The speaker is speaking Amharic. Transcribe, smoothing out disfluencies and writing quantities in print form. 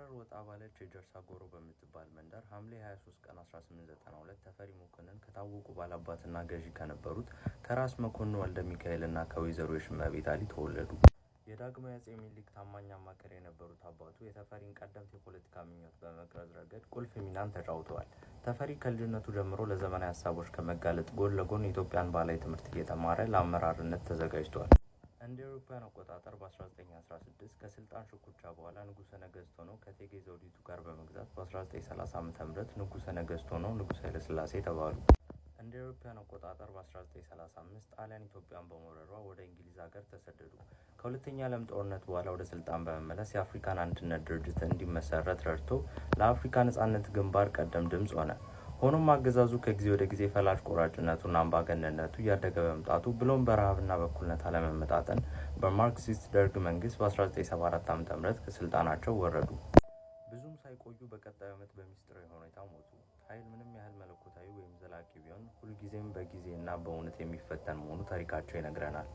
ከሐረር ወጣ ባለች የጀርሳ ጎሮ በምትባል መንደር ሐምሌ 23 ቀን 1892 ተፈሪ መኮንን ከታወቁ ባላባትና ገዢ ከነበሩት ከራስ መኮንን ወልደ ሚካኤልና ከወይዘሮ የሽመቤት አሊ ተወለዱ። የዳግማዊ አፄ ሚኒሊክ ታማኝ አማካሪ የነበሩት አባቱ የተፈሪን ቀደምት የፖለቲካ ምኞት በመቅረጽ ረገድ ቁልፍ ሚናን ተጫውተዋል። ተፈሪ ከልጅነቱ ጀምሮ ለዘመናዊ ሀሳቦች ከመጋለጥ ጎን ለጎን የኢትዮጵያን ባህላዊ ትምህርት እየተማረ ለአመራርነት ተዘጋጅቷል። እንደ አውሮፓውያን አቆጣጠር በ1916 ከስልጣን ሽኩቻ በኋላ ንጉሠ ነገሥት ሆነው ከእቴጌ ዘውዲቱ ጋር በመግዛት በ1930 ዓ.ም ንጉሠ ነገሥት ሆነው ንጉሥ ኃይለሥላሴ ተባሉ። እንደ አውሮፓውያን አቆጣጠር በ1935 ጣሊያን ኢትዮጵያን በመውረሯ ወደ እንግሊዝ ሀገር ተሰደዱ። ከሁለተኛ ዓለም ጦርነት በኋላ ወደ ስልጣን በመመለስ የአፍሪካን አንድነት ድርጅት እንዲመሰረት ረድቶ ለአፍሪካ ነጻነት ግንባር ቀደም ድምፅ ሆነ። ሆኖም አገዛዙ ከጊዜ ወደ ጊዜ ፈላጭ ቆራጭነቱና አምባገነንነቱ እያደገ በመምጣቱ ብሎም በረሃብና በእኩልነት አለመመጣጠን በማርክሲስት ደርግ መንግስት በ1974 ዓ.ም ከስልጣናቸው ወረዱ። ብዙም ሳይቆዩ በቀጣዩ ዓመት በሚስጥራዊ ሁኔታ ሞቱ። ኃይል ምንም ያህል መለኮታዊ ወይም ዘላቂ ቢሆን ሁልጊዜም በጊዜና በእውነት የሚፈተን መሆኑ ታሪካቸው ይነግረናል።